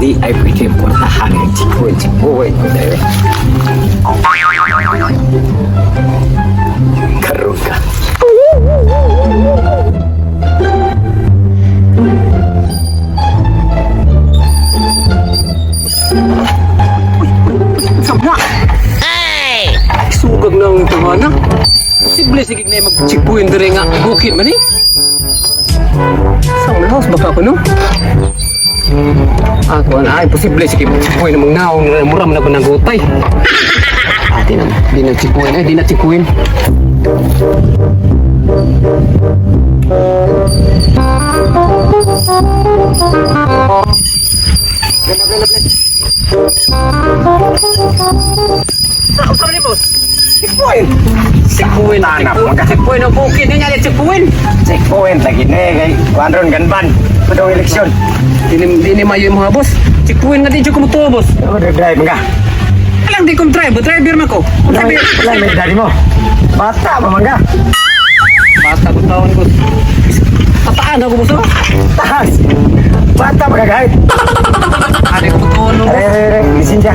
Di ay pwede portahan ng checkpoint. Checkpoint ko tayo. Karoon ka. Sama! Sugag na ang tungana. Posible sige na mag-checkpoint dire nga bukid man eh. Sa house baka ko no? Ah, kuan ay posible sige checkpoint namang naong mura man ako nagutay. Ah, di na di na checkpoint eh, di na checkpoint. Checkpoint! Checkpoint, Tanap, checkpoint, checkpoint ang bukid niya, checkpoint. Checkpoint lagi na eh. Kay kuan ron ganban. Padong eleksyon. Di ni mayo yung mga boss. Checkpoint nga di jud ko mutuo, boss. Ako drive mga. Alang di kong drive, driver man ko. Wala wala may daddy mo. Bata pa mangga. Bata ko taon ko. Tataan ako boss. Oh. Taas. Bata pa kagahit. Ano ko mutuo no? Re re re, lisensya.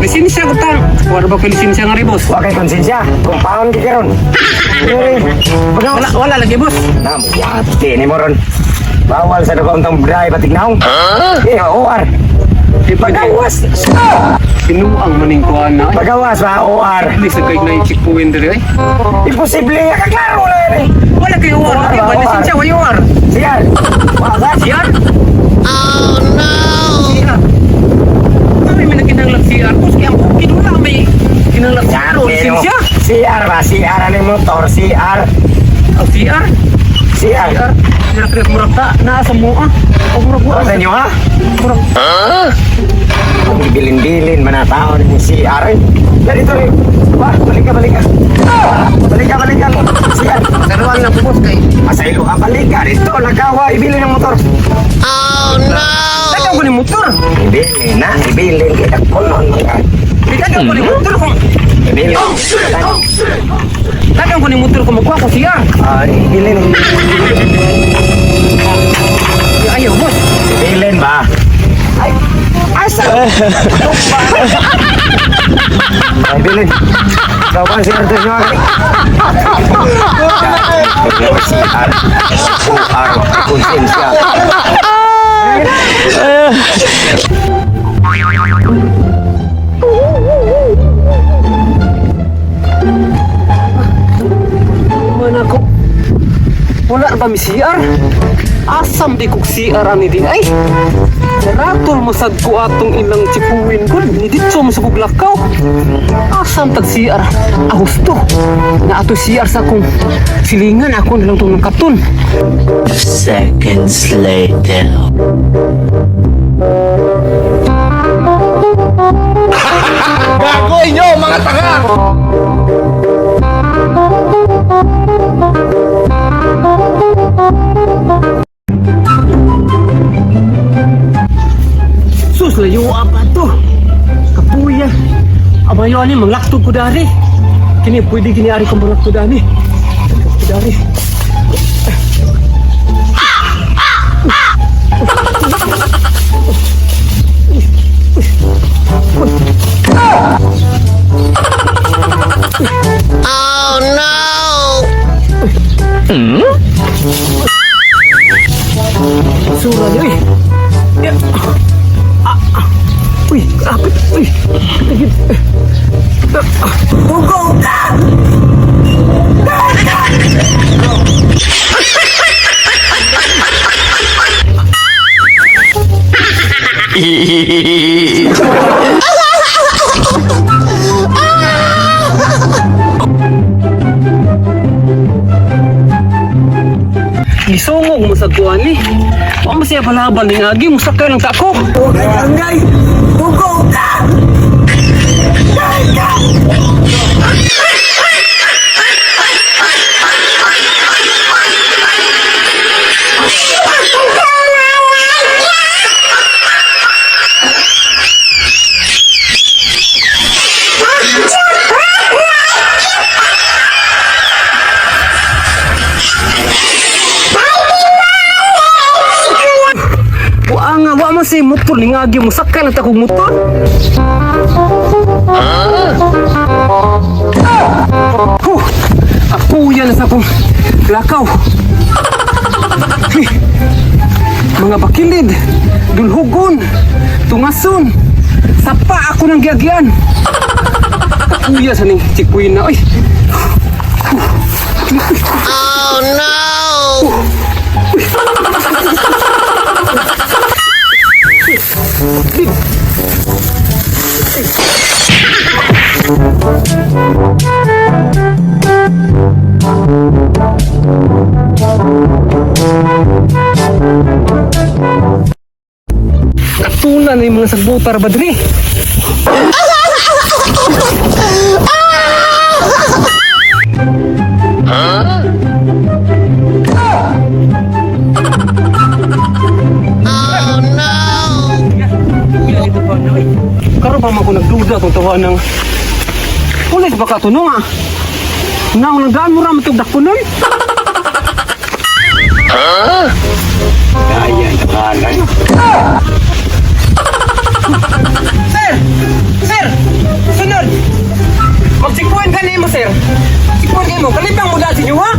Lisensya ko taon. Wala ba ko lisensya nga rin, boss? Wa kay konsensya. Kumpaon ki karon. Re re. Pagawas. Wala, wala lagi, boss. Namuwate ni mo ron. Bawal sa dugo ang drive patig naong. Eh, OR. Di pa Pagawas. Pinuang maning kuan na. Pagawas ba OR? Please, kay na checkpoint dire eh. Imposible nga kaklaro na yan eh. Wala kay OR, OR, di ba OR. lisensya wa OR. Sigar. Wasa. CR? Oh no. CR. Kami may nakinanglag CR, boss. Kaya ang bukid wala may kinanglag CR o lisensya. CR ba? CR ano yung motor? CR. Oh, CR? CR. CR. Murag murag murag ta naa sa mua. O murag Ano sa inyo ha? Murag Ang Gibilin-bilin man na tao ni CR eh. Dali to eh. Wah, balik ka, balik ka. Ah, balik ka, balik ka. CR. Karuan na po boss kay. Pasaylo ka, balik ka. Dito, nagawa, ibilin ang motor. Tagaw ko ni motor. Ibilin na, ibilin. Kita kunon mga. Tagaw ko ni motor kung Ibilin. tagaw ko ni motor kung magkuha ko CR. Ah, ibilin. Ayaw boss. Ibilin ba? Ay, asa? Ay, ibilin. Ikaw ba si Arthur Joaquin? CR. OR. Konsensya. Man ako. Wala ba mi CR? Asam di kog CR ani din ay. Naratol mo sad ko atong ilang chipuin ko. Ni ditso mo sa kog lakaw. Asam tag CR. Ah, husto. Na ato CR sa akong silingan ako na lang tong katon. Seconds later. Gago inyo, mga tanga! Sus, layo apa to? Kapuya. Abayo ani manglaktog ko dari. Kini pwede kini ari kong manglaktog dani. Manglaktog dari. Oh no! Sura niyo eh. Ya. Ah, ah. Uy, kapit. Uy. Tagid. Bugo ka! Gisungog mo sa kuan ni. Wa mo siya palaban ning agi mo sakay lang ta ko. Angay! Bugo ka! si motor ni ngagi mo sakay lang ta kog motor. Huh, apuya na sa akong lakaw. Hih, mga bakilid, dulhugon, tungason, sapa ako ng giagyan. Apuya sa ning chikwina, oy. Oh no! Katuna na yung mga sagbutar ba diri? Oh no! Karon pa man ko nagduda kung tawa ng pulis baka to no ah. Naong nang daan mo ra matug dakpunon. Kaya tawanan. Sir! Sir! Sunod! Magsipuan ka nimo, sir. Sipuan kayo mo. Kalibang mo dahil sa inyo, ha?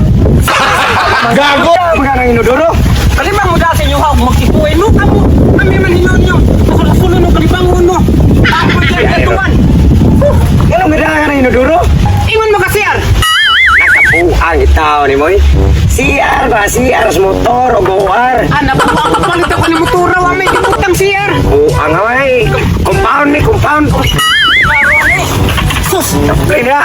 Gago! Mga nang inodoro. Kalibang mo dahil sa inyo, ha? Magsipuan mo. Amo, kami man hinon nyo. Masulasulo no, kalibang mo. Ako dyan, katuan. Anong nga ka ng inodoro? Ingon mo ka, sir. Nakabuang itaw ni Moy. CR ba? CR sa motor o OR? Anak, papalit ako ni motora, wa may gibutang sir. Buang ay. Compound ni compound. Sus! Play na.